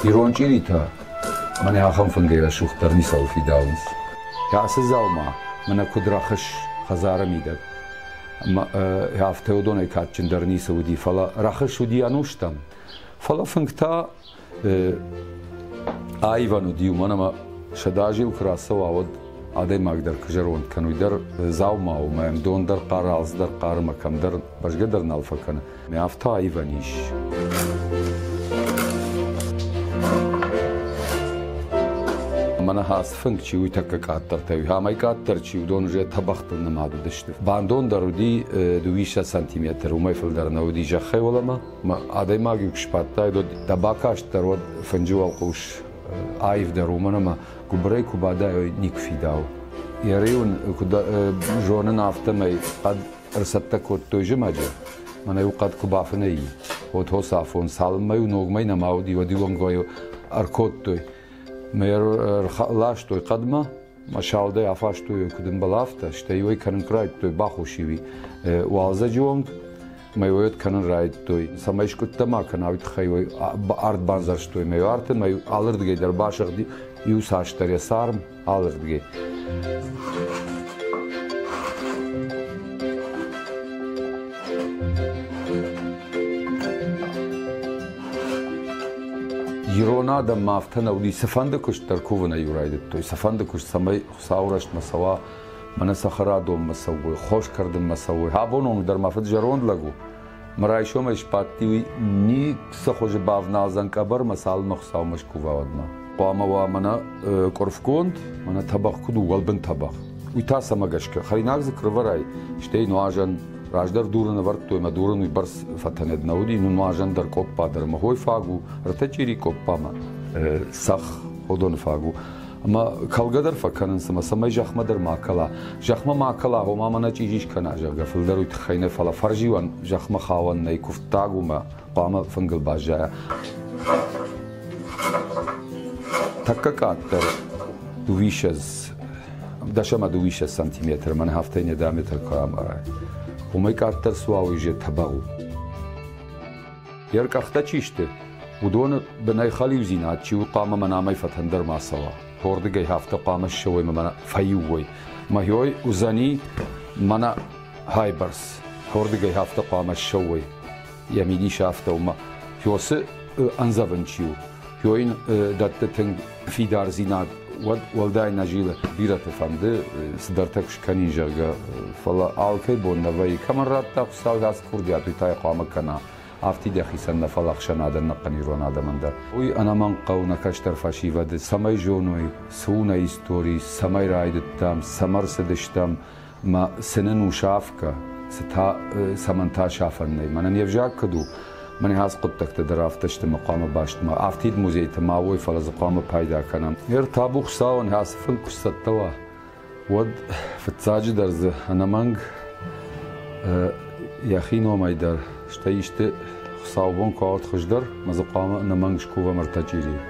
Ирон чъиритӕ мӕнӕ ахӕм фынгӕй рӕсугъддӕр ницӕуыл фидауынц. Ацы дзаума мӕнӕ куыд рӕхыс хӕдзары мидӕг. Афтӕ уыдонӕй кадджындӕр ницы уыди, фӕлӕ рӕхыс уыди ӕнустӕм. Фӕлӕ фынг та аивӕн уыди, уымӕн ӕмӕ сӕдӕазы-иу куы рацӕуа, уӕд адӕймаг дӕр куы зӕронд кӕны, уый дӕр дзаума у, ӕмӕ йӕм дон дӕр хъары, алцы дӕр хъары ӕмӕ кӕмдӕр бӕзгӕ дӕр нал фӕкӕны. Афтӕ аивӕн ис. Мӕнӕ ацы фынг чи уый тӕккӕ къаддӕртӕ уый, амӕй къаддӕр чи, уыдон уже тӕбӕгътыл нымад уыдысты. Бандон дӕр уыди дыууиссӕдз сантиметр, уымӕй фылдӕр нӕ уыди зӕххӕй уӕлӕмӕ. Адӕймаг-иу куы сбадтаид, уӕд дӕ бакаст дӕр уӕд фынджы уӕлхъус аивдӕр, уымӕн ӕмӕ гуыбырӕй куы бадай, уый никуы фидауы. Йӕ риуын куыд зонын, афтӕмӕй хъӕд ӕрцӕттӕ кодтой зымӕджы. Мӕнӕ-иу хъӕд куы бафынӕй и, уӕд хосы афон, цалынмӕ-иу ногмӕ нӕма уыди, уӕд-иу ӕнгой ӕркодтой. Мӕ ӕрластой хъӕдмӕ, мӕ салдӕй афастой, куыд ӕмбӕлы, афтӕ, стӕй-иу ӕй кӕнын куы райдыдтой, бахус-иу и. Уалдзӕджы онг мӕ уӕд кӕнын райдыдтой. Цӕмӕй скъуыдтӕ ма кӕна, уый тыххӕй арт бандзӕрстой мӕ арты, мӕ алырдыгӕй дӕр басыгъди иу цасдӕр йӕ царм, алырдыгӕй. Ирон адӕммӕ афтӕ нӕ уыди, цыфӕнды куыст дӕр кувынӕй-иу райдыдтой, цыфӕнды куыст, цӕмӕй Хуыцауы рӕстмӕ цӕуа, мӕнӕ цӕхӕрадонмӕ цӕуой, хос кӕрдынмӕ цӕуой. Абон онг дӕр мӕ фыд зӕронд лӕг у. Мӕ райсомӕй сбадти, уый ницы хуызы бавналдзӕн къӕбӕрмӕ, цалынмӕ Хуыцаумӕ скува, уӕдмӕ. Хъуамӕ уа мӕнӕ къуырфгонд, мӕнӕ тӕбӕгъ куыд у, уӕлбын тӕбӕгъ. Уый та цӕмӕ гӕсгӕ? Хӕринаг дзы куы рывӕрай, стӕй нуазӕн, раздӕр дурын ӕвӕрдтой, мӕ дурын уый бӕрц фӕтӕнӕд нӕ уыди, ну нуазӕн дӕр къоппа дӕр мӕ хой фаг у, ӕртӕ чъири къоппамӕ цӕхх уыдоны фаг у. Ӕмӕ кӕлгӕ дӕр фӕкӕнынц, ӕмӕ цӕмӕй зӕхмӕ дӕр ма кӕла. Зӕхмӕ ма кӕла, ома мӕнӕ чъизи скӕна, зӕгъгӕ, фылдӕр уый тыххӕй нӕ, фӕлӕ фӕрзиуӕн зӕхмӕ хауӕн нӕй, куывддаг у мӕ хъуамӕ фынгыл баззайа. Тӕккӕ къаддӕр дыууиссӕдз, дӕс ӕмӕ дыууиссӕдз сантиметры, мӕнӕ афтӕ не диаметр куы амарай. Уымӕй къаддӕр суа уый же тӕбӕгъ у. Йе ркъӕхтӕ чи сты, уыдоны бынӕй хӕлиудзинад чи у, хъуамӕ мӕн амӕй фӕтӕндӕр ма цӕуа. Хордыгӕй афтӕ хъуамӕ ссӕуой ӕмӕ мӕнӕ фӕиу уой. Мӕхиой уыдзӕни мӕнӕ хайбӕрц. Хордыгӕй афтӕ хъуамӕ ссӕуой. Йӕ мидис афтӕ у, мӕ Хёсы ӕндзӕвын чи у, Хё йын дӕтты тынг фидардзинад, уӕд уӕлдай нӕ зилы. Бирӕты фӕнды цыдӕртӕ куы скӕнин, зӕгъгӕ, фӕлӕ алкӕй бон нӕ вӕййы. Кӕмӕн радта Хуыцау ацы курдиат, уый та йӕ хъуамӕ кӕна. Афтид йӕхицӕн нӕ, фӕлӕ ӕхсӕнадӕн ӕнӕхъӕн ирон адӕмӕн дӕр. Уый ӕнӕмӕнг хъӕуы нӕ кӕстӕр фӕсивӕды, цӕмӕй зоной, цы у нӕ истори, цӕмӕй райдыдтам, цӕмӕ рцыдыстӕм, мӕ цы нын у сафгӕ, цы та, цӕмӕн та сафӕн нӕй. Мӕнӕн йе взаг куыд у, мӕнӕ ацы хъуыддӕгтӕ дӕр афтӕ сты мӕ хъуамӕ баст ма афтид музейты ма уой, фӕлӕ дзы хъуамӕ пайда кӕнӕм. Ныр табу Хуыцауӕн, ацы фынг куы сцӕттӕ уа, уӕд фыццаджыдӕр дзы ӕнӕмӕнг йӕхи номӕй дӕр, стӕй исты хуыцаубон куы уа, хуыздӕр, мӕ дзы хъуамӕ ӕнӕмӕнг скувӕм ӕртӕ чъирийы.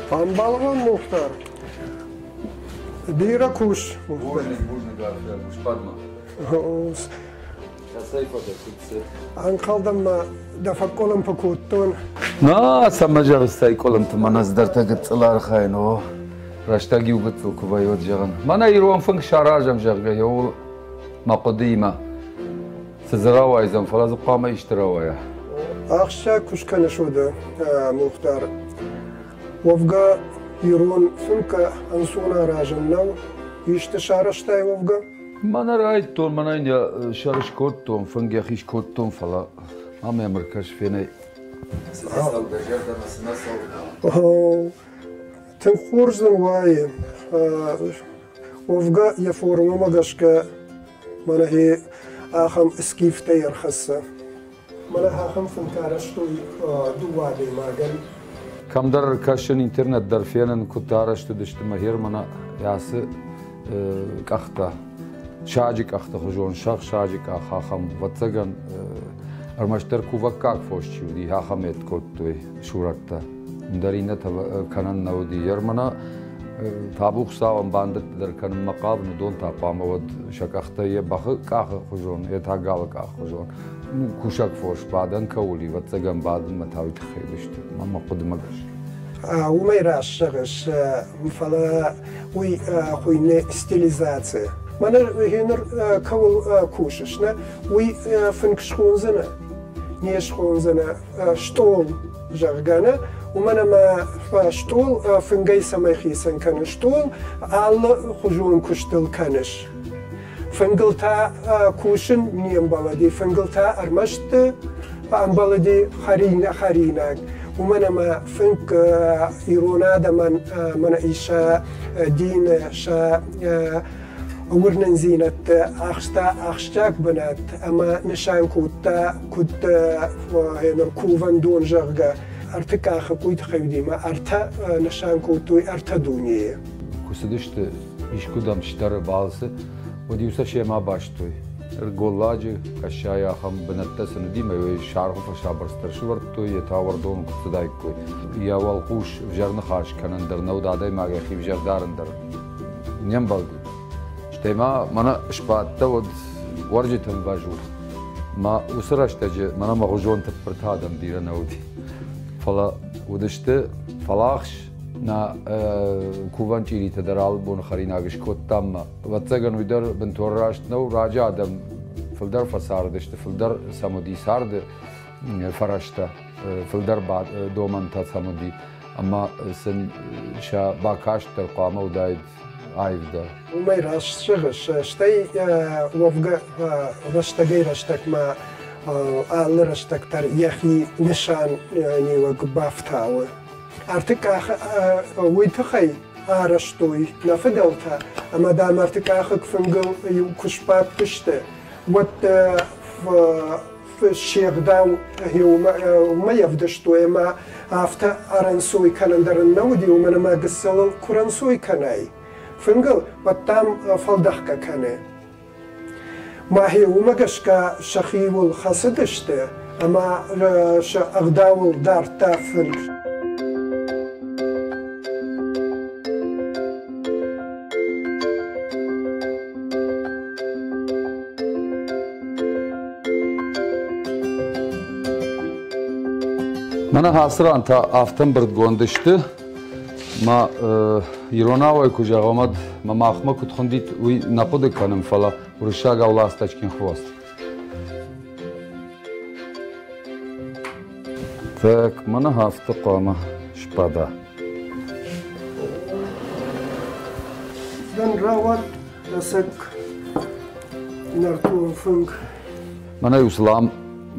Ӕмбалгъон Мухтар, бирӕ кус. Бузныг, бузныг, арфӕ, сбад-ма. Кӕцӕй фӕдӕ, куыд цы? Ӕнхъӕлдӕн ма дӕ фӕкъуылымпы кодтон. На, цӕмӕ зӕгъыс, цӕй къуылымты, мӕнӕ цыдӕртӕ гыццыл архайын, о. Рӕстӕг иу гыццыл куы вӕййы, уӕд зӕгъын. Мӕнӕ ирон фынг саразӕм, зӕгъгӕ, ууыл мӕ хъуыдыимӕ. Цы дзы рауайдзӕн, фӕлӕ дзы хъуамӕ исты рауайа. Ахсджиаг куыст кӕныс уӕдӕ, Мухтар. Уӕвгӕ, ирон фынг ӕнцон аразӕн нӕу. Исты сарӕзтай уӕвгӕ? Мӕнӕ райдтон, мӕнӕ йын йӕ сӕр скодтон, фынг йӕхи скодтон, фӕлӕ ам ӕм ӕркӕс, фенӕй. Цы нӕ цӕуы дӕ зӕрдӕмӕ, цы нӕ цӕуы? Тынг хорз нын уайы. Уӕвгӕ йӕ формӕмӕ гӕсгӕ мӕнӕ ахӕм скифтӕй ӕрхӕссы. Мӕнӕ ахӕм фынтӕ арӕзтой дыууӕ адӕймагӕн. Кӕмдӕр кӕсын, интернет дӕр фенын, куыд арӕзт уыдысты мӕ Германы ацы къӕхтӕ. Саджы къӕхты хуызон, сӕгъ саджы къах ахӕм, ӕвӕццӕгӕн. Ӕрмӕстдӕр кувӕггаг фос чи уыди, ахӕм кодтой сурӕттӕ. Ӕндӕр иннӕтӕ кӕнӕн нӕ уыди. Ермана табу Хуыцауӕн бандӕттӕ дӕр кӕнынмӕ хъавын, уыдон та хъуамӕ уӕд сӕ къӕхтӕ йӕ бӕхы къахы хуызон, йӕ та галы къахы хуызон. Ну, кусӕг фос бадӕн кӕуыл и, ӕвӕццӕгӕн, бадынмӕ та уый тыххӕй уыдысты, мӕ хъуыдымӕ гӕсгӕ. Уымӕй раст зӕгъыс, фӕлӕ уый хуыйны стилизаци. Мӕнӕ гъеныр кӕуыл кусыс, нӕ, уый фынг схондзынӕ, не схондзынӕ стъол, зӕгъгӕ, нӕ, уымӕн ӕмӕ стъол фынгӕй цӕмӕй хицӕн кӕны? Стъол алы хуызон куыстыл кӕныс. Фынгыл та кусын не мбӕлыди, фынгыл та ӕрмӕст ӕмбӕлыди хӕринаг. Уымӕн ӕмӕ фынг ирон адӕмӕн мӕнӕ ис сӕ дины, сӕ уырнындзинӕдты ахста ахсджиаг бынат ӕмӕ нысан кодта, куыд кувӕндон, зӕгъгӕ, ӕртыкъахы уый тыххӕй уыди ӕмӕ ӕртӕ нысан кодтой ӕртӕ дунейы. Куы цыдысты искуыдӕм стӕры балцы, уӕд-иу сӕ семӕ бастой. Голладжы, къӕссайы ахӕм бынӕттӕ сын уыди, ӕмӕ саргъы фӕсабырц дӕр сывӕрдтой, йе та уӕрдон куы цыдаиккой. Йӕ уӕлхъус ӕвзӕр ныхас кӕнын дӕр нӕ уыд, адӕймаг йӕхи ӕвзӕр дарын дӕр не мбӕлди. Стӕй ма мӕнӕ сбадтӕ уӕд уӕрджыты ӕмвӕз у. Мӕ уыцы рӕстӕджы мӕнӕ мӕгъуызон тыппыртӕ адӕм бирӕ нӕ уыди. Фӕлӕ уыдысты фӕлахс, нӕ кувӕн чъиритӕ дӕр алы боны хӕринаг скодтам ӕмӕ, ӕвӕццӕгӕн, уый дӕр бынтон раст нӕу. Раджы адӕм фылдӕр фӕцардысты, фылдӕр сӕм уыди царды фӕрӕзтӕ, фылдӕр домӕнтӕ сӕм уыди ӕмӕ сын сӕ бакаст дӕр хъуамӕ уыдаид аивдӕр. Уымӕй раст зӕгъыс, стӕй уӕвгӕ рӕстӕгӕй-рӕстӕгмӕ алы рӕстӕг дӕр йӕхи нысаниуӕг бафтауы. Ӕртыкъахы уый тыххӕй арӕзтой нӕ фыдӕлтӕ, ӕмӕ дам ӕртыкъахыг фынгыл иу куы сбадтысты, уӕд се гъдау уымӕй ӕвдыстой, ӕмӕ афтӕ ӕрӕнцой кӕнӕн дӕр ын нӕ уыди, уымӕн ӕмӕ гыццылыл куы рӕнцой кӕнай фынгыл, уӕд дам фӕлдӕхгӕ кӕны. Мӕхи уымӕ гӕсгӕ сӕхиуыл хӕцыдысты ӕмӕ сӕ ӕгъдауыл дардта фынг. Мӕнӕ ацы ран та афтӕ ӕмбырдгонд сты, ма иронауӕй куы зӕгъӕм, уӕд мӕ махмӕ куыд хуындит, уый нӕ хъуыды кӕнын, фӕлӕ уырыссагау ласточкин хвост. Так, мӕнӕ афтӕ хъуамӕ сбада. Дӕн рауад ӕцӕг нӕртон фынг. Мӕнӕ Услам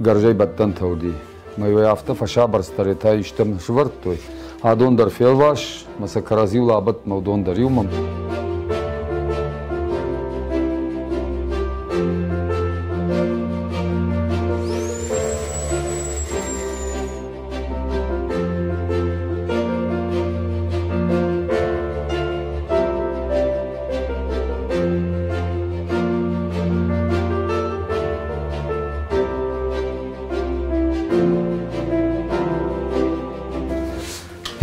гӕрзӕй бӕттӕнтӕ уыди. Мӕ уый афтӕ фӕсабырцдӕр та истӕм сывӕрдтой. Адон дӕр фелвас, мӕ сӕ кӕрӕдзиуыл абадт, мӕ уыдон дӕр иумӕ.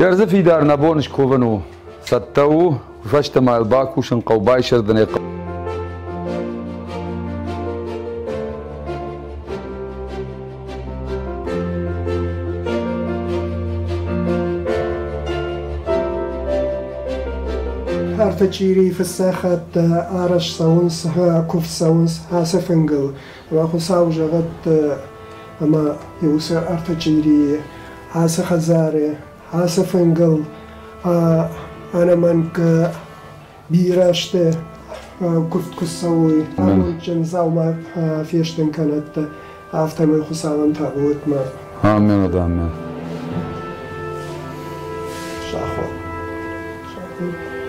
Ӕрдзы фидар нӕ бон скувын у. Цӕттӕ у, фӕстӕмӕ йыл бакусын хъӕуы байсӕрдынӕй. Ӕртӕ чъирийы фыццаг хатт арӕзт цӕуынц, куывд цӕуынц ацы фынгыл. Ӕмӕ Хуыцау зӕгъӕд, ӕмӕ уыцы ӕртӕ чъирийы ацы хӕдзары, ацы фынгыл ӕнӕмӕнг бирӕ сты, куывд куы цӕуой, амондджын дзаума фестын кӕнӕд, афтӕмӕй Хуыцауӕн табу уӕд. Амен, амен. Сахуыр. Сахуыр.